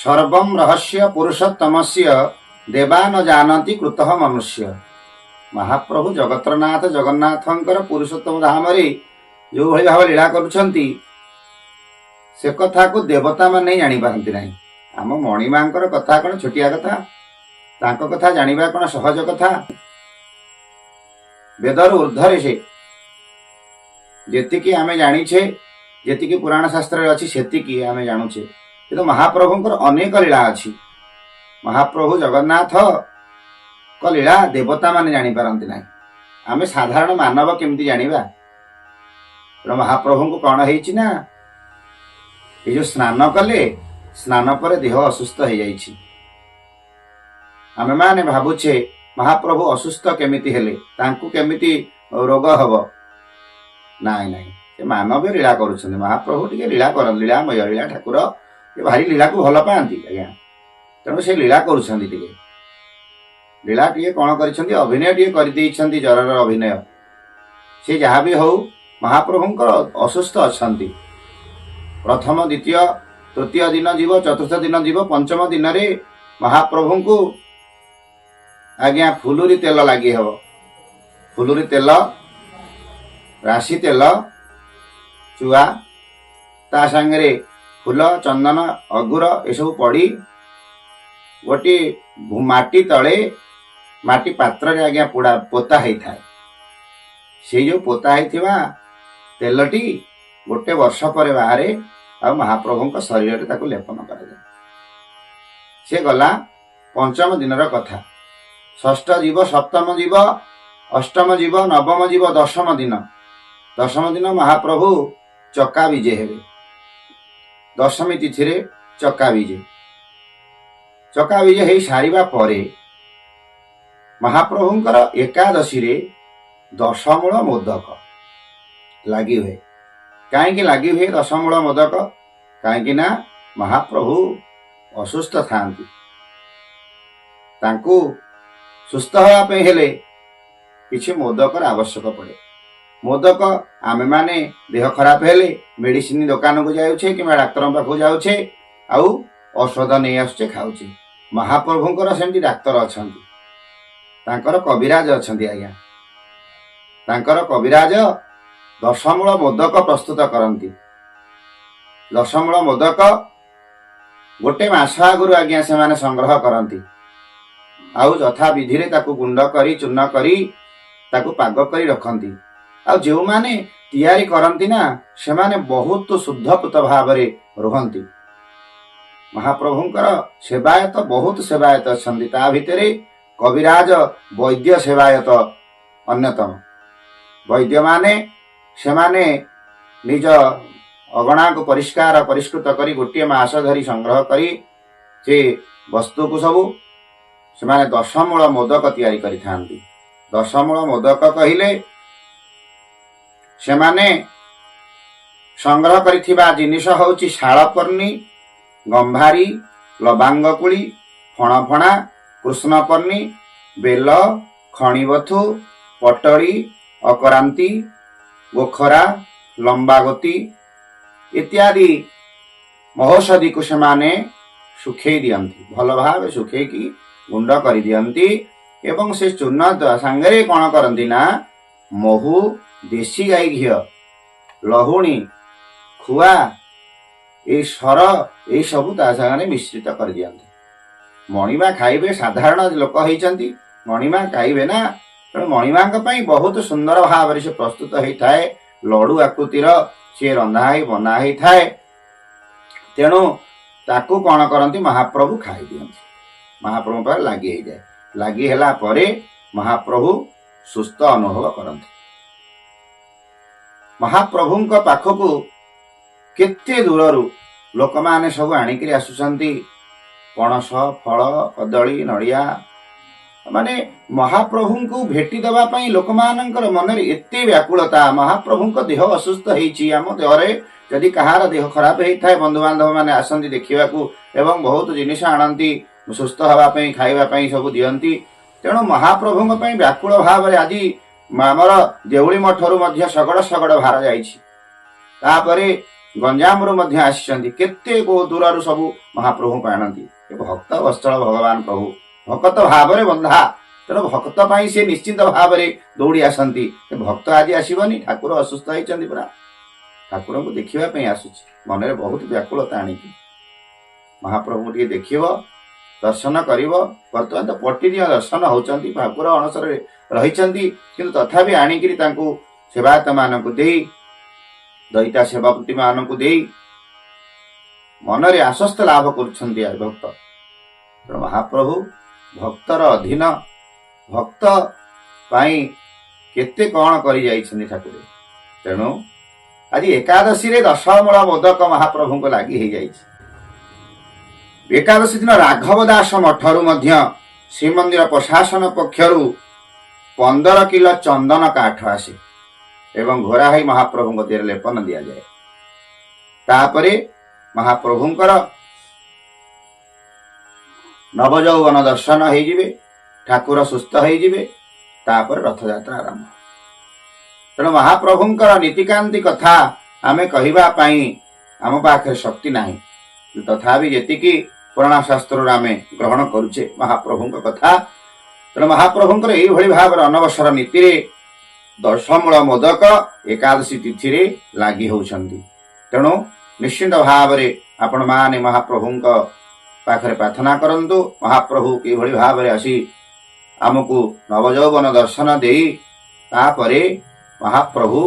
ସର୍ବଂ ରହସ୍ୟ ପୁରୁଷୋତ୍ତମସ୍ୟ ଦେବା ନ ଜାନନ୍ତି କୃତଃ ମନୁଷ୍ୟ। ମହାପ୍ରଭୁ ଜଗତରନାଥ ଜଗନ୍ନାଥଙ୍କର ପୁରୁଷୋତ୍ତମ ଧାମରେ ଯେଉଁଭଳି ଭାବେ ଲୀଳା କରୁଛନ୍ତି, ସେ କଥାକୁ ଦେବତା ମାନେ ଜାଣିପାରନ୍ତି ନାହିଁ। ଆମ ମଣିମାଙ୍କର କଥା କଣ ଛୋଟିଆ କଥା? ତାଙ୍କ କଥା ଜାଣିବା କଣ ସହଜ କଥା? ବେଦରୁ ଉର୍ଦ୍ଧ୍ୱରେ ସେ। ଯେତିକି ଆମେ ଜାଣିଛେ, ଯେତିକି ପୁରାଣ ଶାସ୍ତ୍ରରେ ଅଛି, ସେତିକି ଆମେ ଜାଣୁଛେ। କିନ୍ତୁ ମହାପ୍ରଭୁଙ୍କର ଅନେକ ଲୀଳା ଅଛି। ମହାପ୍ରଭୁ ଜଗନ୍ନାଥଙ୍କ ଲୀଳା ଦେବତା ମାନେ ଜାଣିପାରନ୍ତି ନାହିଁ, ଆମେ ସାଧାରଣ ମାନବ କେମିତି ଜାଣିବା? ତେଣୁ ମହାପ୍ରଭୁଙ୍କୁ କଣ ହେଇଛି ନା, ଏ ଯୋଉ ସ୍ନାନ କଲେ, ସ୍ନାନ ପରେ ଦେହ ଅସୁସ୍ଥ ହେଇଯାଇଛି। ଆମେମାନେ ଭାବୁଛେ, ମହାପ୍ରଭୁ ଅସୁସ୍ଥ କେମିତି ହେଲେ, ତାଙ୍କୁ କେମିତି ରୋଗ ହବ? ନାଇଁ ନାଇଁ, ସେ ମାନବୀୟ ଲୀଳା କରୁଛନ୍ତି। ମହାପ୍ରଭୁ ଟିକେ ଲୀଳା କରନ୍ତି, ଲୀଳାମୟ, ଲୀଳା ଠାକୁର। ସେ ଭାରି ଲୀଳାକୁ ଭଲ ପାଆନ୍ତି ଆଜ୍ଞା। ତେଣୁ ସେ ଲୀଳା କରୁଛନ୍ତି, ଟିକେ ଲୀଳା ଟିକେ କଣ କରିଛନ୍ତି, ଅଭିନୟ ଟିକେ କରିଦେଇଛନ୍ତି, ଜରର ଅଭିନୟ। ସେ ଯାହା ବି ହଉ, ମହାପ୍ରଭୁଙ୍କର ଅସୁସ୍ଥ ଅଛନ୍ତି। ପ୍ରଥମ, ଦ୍ୱିତୀୟ, ତୃତୀୟ ଦିନ ଯିବ, ଚତୁର୍ଥ ଦିନ ଯିବ, ପଞ୍ଚମ ଦିନରେ ମହାପ୍ରଭୁଙ୍କୁ ଆଜ୍ଞା ଫୁଲୁରି ତେଲ ଲାଗି ହେବ। ଫୁଲୁରି ତେଲ, ରାଶି ତେଲ, ଚୁଆ, ତା ସାଙ୍ଗରେ ଫୁଲ, ଚନ୍ଦନ, ଅଗୁର ଏସବୁ ପଡ଼ି ଗୋଟିଏ ମାଟି ତଳେ ମାଟି ପାତ୍ରରେ ଆଜ୍ଞା ପୋଡ଼ା ପୋତା ହେଇଥାଏ। ସେଇ ଯୋଉ ପୋତା ହେଇଥିବା ତେଲଟି ଗୋଟେ ବର୍ଷ ପରେ ବାହାରେ ଆଉ ମହାପ୍ରଭୁଙ୍କ ଶରୀରରେ ତାକୁ ଲେପନ କରାଯାଏ। ସେ ଗଲା ପଞ୍ଚମ ଦିନର କଥା। ଷଷ୍ଠ ଯିବ, ସପ୍ତମ ଯିବ, ଅଷ୍ଟମ ଯିବ, ନବମ ଯିବ, ଦଶମ ଦିନ। ଦଶମ ଦିନ ମହାପ୍ରଭୁ ଚକା ବିଜେ ହେବେ। ଦଶମୀ ତିଥିରେ ଚକା ବିଜେ। ଚକା ବିଜେ ହେଇ ସାରିବା ପରେ ମହାପ୍ରଭୁଙ୍କର ଏକାଦଶୀରେ ଦଶମୂଳ ମୋଦକ ଲାଗି ହୁଏ। କାହିଁକି ଲାଗି ହୁଏ ଦଶମୂଳ ମୋଦକ? କାହିଁକି ନା ମହାପ୍ରଭୁ ଅସୁସ୍ଥ ଥାଆନ୍ତି। ତାଙ୍କୁ ସୁସ୍ଥ ହେବା ପାଇଁ ହେଲେ କିଛି ମୋଦକର ଆବଶ୍ୟକ ପଡ଼େ। ମୋଦକ, ଆମେମାନେ ଦେହ ଖରାପ ହେଲେ ମେଡିସିନ ଦୋକାନକୁ ଯାଉଛେ କିମ୍ବା ଡାକ୍ତରଙ୍କ ପାଖକୁ ଯାଉଛେ ଆଉ ଔଷଧ ନେଇ ଆସୁଛେ, ଖାଉଛେ। ମହାପ୍ରଭୁଙ୍କର ସେମିତି ଡାକ୍ତର ଅଛନ୍ତି, ତାଙ୍କର କବିରାଜ ଅଛନ୍ତି ଆଜ୍ଞା। ତାଙ୍କର କବିରାଜ ଦଶମୂଳ ମୋଦକ ପ୍ରସ୍ତୁତ କରନ୍ତି। ଦଶମୂଳ ମୋଦକ ଗୋଟେ ମାସ ଆଗରୁ ଆଜ୍ଞା ସେମାନେ ସଂଗ୍ରହ କରନ୍ତି ଆଉ ଯଥା ବିଧିରେ ତାକୁ ଗୁଣ୍ଡ କରି, ଚୂର୍ଣ୍ଣ କରି, ତାକୁ ପାଗ କରି ରଖନ୍ତି। ଆଉ ଯେଉଁମାନେ ତିଆରି କରନ୍ତି ନା, ସେମାନେ ବହୁତ ଶୁଦ୍ଧପୂତ ଭାବରେ ରୁହନ୍ତି। ମହାପ୍ରଭୁଙ୍କର ସେବାୟତ, ବହୁତ ସେବାୟତ ଅଛନ୍ତି, ତା ଭିତରେ କବିରାଜ ବୈଦ୍ୟ ସେବାୟତ ଅନ୍ୟତମ। ବୈଦ୍ୟମାନେ ସେମାନେ ନିଜ ଅଗଣାକୁ ପରିଷ୍କାର ପରିଷ୍କୃତ କରି ଗୋଟିଏ ମାସ ଧରି ସଂଗ୍ରହ କରି ସେ ବସ୍ତୁକୁ ସବୁ ସେମାନେ ଦଶମୂଳ ମୋଦକ ତିଆରି କରିଥାନ୍ତି। ଦଶମୂଳ ମୋଦକ କହିଲେ ସେମାନେ ସଂଗ୍ରହ କରିଥିବା ଜିନିଷ ହେଉଛି ଶାଳପର୍ଣ୍ଣି, ଗମ୍ଭାରୀ, ଲବାଙ୍ଗକୁଳି, ଫଣଫଣା, କୃଷ୍ଣପର୍ଣ୍ଣି, ବେଲ, ଖଣିବଥୁ, ପଟଳି, ଅକରାନ୍ତି, ଗୋଖରା, ଲମ୍ବାଗତି ଇତ୍ୟାଦି ମହୌଷଧିକୁ ସେମାନେ ଶୁଖେଇ ଦିଅନ୍ତି। ଭଲ ଭାବେ ଶୁଖେଇକି ଗୁଣ୍ଡ କରିଦିଅନ୍ତି ଏବଂ ସେ ଚୂର୍ଣ୍ଣ ସାଙ୍ଗରେ କ'ଣ କରନ୍ତି ନା, ମହୁ, ଦେଶୀ ଗାଈ ଘିଅ, ଲହୁଣୀ, ଖୁଆ, ଏଇ ସର, ଏଇ ସବୁ ତା ସାଙ୍ଗରେ ମିଶ୍ରିତ କରିଦିଅନ୍ତି। ମଣିମା ଖାଇବେ, ସାଧାରଣ ଲୋକ ହେଇଛନ୍ତି, ମଣିମା ଖାଇବେ ନା। ତେଣୁ ମଣିମାଙ୍କ ପାଇଁ ବହୁତ ସୁନ୍ଦର ଭାବରେ ସେ ପ୍ରସ୍ତୁତ ହେଇଥାଏ। ଲଡୁ ଆକୃତିର ସିଏ ରନ୍ଧା ହେଇ ବନା ହେଇଥାଏ। ତେଣୁ ତାକୁ କ'ଣ କରନ୍ତି? ମହାପ୍ରଭୁ ଖାଇ ଦିଅନ୍ତି। ମହାପ୍ରଭୁଙ୍କ ପାଖରେ ଲାଗି ହେଇଯାଏ। ଲାଗି ହେଲା ପରେ ମହାପ୍ରଭୁ ସୁସ୍ଥ ଅନୁଭବ କରନ୍ତି। ମହାପ୍ରଭୁଙ୍କ ପାଖକୁ କେତେ ଦୂରରୁ ଲୋକମାନେ ସବୁ ଆଣିକିରି ଆସୁଛନ୍ତି, ପଣସ, ଫଳ, କଦଳୀ, ନଡ଼ିଆ। ମାନେ ମହାପ୍ରଭୁଙ୍କୁ ଭେଟି ଦେବା ପାଇଁ ଲୋକମାନଙ୍କର ମନରେ ଏତେ ବ୍ୟାକୁଳତା। ମହାପ୍ରଭୁଙ୍କ ଦେହ ଅସୁସ୍ଥ ହେଇଛି। ଆମ ଦେହରେ ଯଦି କାହାର ଦେହ ଖରାପ ହେଇଥାଏ, ବନ୍ଧୁବାନ୍ଧବ ମାନେ ଆସନ୍ତି ଦେଖିବାକୁ ଏବଂ ବହୁତ ଜିନିଷ ଆଣନ୍ତି, ସୁସ୍ଥ ହେବା ପାଇଁ ଖାଇବା ପାଇଁ ସବୁ ଦିଅନ୍ତି। ତେଣୁ ମହାପ୍ରଭୁଙ୍କ ପାଇଁ ବ୍ୟାକୁଳ ଭାବରେ ଆଜି ଆମର ଦେଉଳି ମଠରୁ ମଧ୍ୟ ଶଗଡ଼ ଶଗଡ଼ ଭାର ଯାଇଛି। ତାପରେ ଗଞ୍ଜାମରୁ ମଧ୍ୟ ଆସିଛନ୍ତି। କେତେ କୋଉ ଦୂରରୁ ସବୁ ମହାପ୍ରଭୁଙ୍କୁ ଆଣନ୍ତି। ଏ ଭକ୍ତ ବତ୍ସଳ ଭଗବାନ ପ୍ରଭୁ, ଭକ୍ତ ଭାବରେ ବନ୍ଧା। ତେଣୁ ଭକ୍ତ ପାଇଁ ସେ ନିଶ୍ଚିନ୍ତ ଭାବରେ ଦୌଡ଼ି ଆସନ୍ତି। ଏ ଭକ୍ତ ଆଜି ଆସିବନି? ଠାକୁର ଅସୁସ୍ଥ ହେଇଛନ୍ତି ପୁରା, ଠାକୁରଙ୍କୁ ଦେଖିବା ପାଇଁ ଆସୁଛି ମନରେ ବହୁତ ବ୍ୟାକୁଳତା ଆଣିକି। ମହାପ୍ରଭୁଙ୍କୁ ଟିକେ ଦେଖିବ, ଦର୍ଶନ କରିବ। ବର୍ତ୍ତମାନ ତ ପଟିଦିଅଁ ଦର୍ଶନ ହଉଛନ୍ତି, ଠାକୁର ଅଣସରରେ ରହିଛନ୍ତି, କିନ୍ତୁ ତଥାପି ଆଣିକିରି ତାଙ୍କୁ ସେବାୟତ ମାନଙ୍କୁ ଦେଇ, ଦଇତା ସେବାପତି ମାନଙ୍କୁ ଦେଇ ମନରେ ଆଶ୍ୱସ୍ତ ଲାଭ କରୁଛନ୍ତି ଭକ୍ତ। ତେଣୁ ମହାପ୍ରଭୁ ଭକ୍ତର ଅଧୀନ, ଭକ୍ତ ପାଇଁ କେତେ କଣ କରି ଯାଇଛନ୍ତି ଠାକୁର। ତେଣୁ ଆଜି ଏକାଦଶୀରେ ଦଶମୂଳ ମୋଦକ ମହାପ୍ରଭୁଙ୍କୁ ଲାଗି ହେଇଯାଇଛି। ଏକାଦଶୀ ଦିନ ରାଘବ ଦାସ ମଠରୁ ମଧ୍ୟ ଶ୍ରୀମନ୍ଦିର ପ୍ରଶାସନ ପକ୍ଷରୁ 15 କିଲୋ ଚନ୍ଦନ କାଠ ଆସେ ଏବଂ ଘୋରା ହେଇ ମହାପ୍ରଭୁଙ୍କ ଦେହରେ ଲେପନ ଦିଆଯାଏ। ତାପରେ ମହାପ୍ରଭୁଙ୍କର ନବଯୌବନ ଦର୍ଶନ ହେଇଯିବେ, ଠାକୁର ସୁସ୍ଥ ହେଇଯିବେ, ତାପରେ ରଥଯାତ୍ରା ଆରମ୍ଭ। ତେଣୁ ମହାପ୍ରଭୁଙ୍କର ନୀତିକାନ୍ତି କଥା ଆମେ କହିବା ପାଇଁ ଆମ ପାଖରେ ଶକ୍ତି ନାହିଁ। ତଥାପି ଯେତିକି ପୁରାଣ ଶାସ୍ତ୍ରରୁ ଆମେ ଗ୍ରହଣ କରୁଛେ ମହାପ୍ରଭୁଙ୍କ କଥା। ତେଣୁ ମହାପ୍ରଭୁଙ୍କର ଏଇଭଳି ଭାବରେ ଅନବସର ନୀତିରେ ଦଶମୂଳ ମୋଦକ ଏକାଦଶୀ ତିଥିରେ ଲାଗି ହେଉଛନ୍ତି। ତେଣୁ ନିଶ୍ଚିନ୍ତ ଭାବରେ ଆପଣମାନେ ମହାପ୍ରଭୁଙ୍କ ପାଖରେ ପ୍ରାର୍ଥନା କରନ୍ତୁ, ମହାପ୍ରଭୁ କିଭଳି ଭାବରେ ଆସି ଆମକୁ ନବଯୌବନ ଦର୍ଶନ ଦେଇ ତାପରେ ମହାପ୍ରଭୁ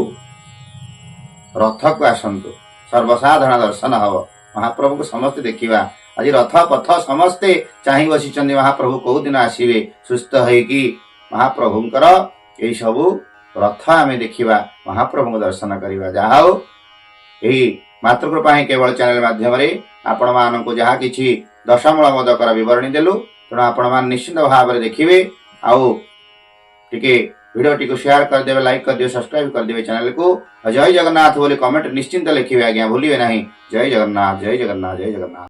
ରଥକୁ ଆସନ୍ତୁ, ସର୍ବସାଧାରଣ ଦର୍ଶନ ହବ, ମହାପ୍ରଭୁଙ୍କୁ ସମସ୍ତେ ଦେଖିବା। ଆଜି ରଥ ପଥ ସମସ୍ତେ ଚାହିଁ ବସିଛନ୍ତି, ମହାପ୍ରଭୁ କୋଉ ଦିନ ଆସିବେ ସୁସ୍ଥ ହେଇକି, ମହାପ୍ରଭୁଙ୍କର ଏଇ ସବୁ ରଥ ଆମେ ଦେଖିବା, ମହାପ୍ରଭୁଙ୍କ ଦର୍ଶନ କରିବା। ଯାହା ହଉ, ଏହି ମାତୃକୃପା ହିଁ କେବଳ ଚ୍ୟାନେଲ ମାଧ୍ୟମରେ ଆପଣମାନଙ୍କୁ ଯାହା କିଛି ଦଶମୂଳ ମୋଦକର ବିବରଣୀ ଦେଲୁ। ତେଣୁ ଆପଣମାନେ ନିଶ୍ଚିନ୍ତ ଭାବରେ ଦେଖିବେ ଆଉ ଟିକେ ଭିଡ଼ିଓଟିକୁ ସେୟାର କରିଦେବେ, ଲାଇକ୍ କରିଦେବେ, ସବସ୍କ୍ରାଇବ କରିଦେବେ ଚ୍ୟାନେଲକୁ। ଆଉ ଜୟ ଜଗନ୍ନାଥ ବୋଲି କମେଣ୍ଟ ନିଶ୍ଚିନ୍ତ ଲେଖିବେ ଆଜ୍ଞା, ଭୁଲିବେ ନାହିଁ। ଜୟ ଜଗନ୍ନାଥ, ଜୟ ଜଗନ୍ନାଥ, ଜୟ ଜଗନ୍ନାଥ।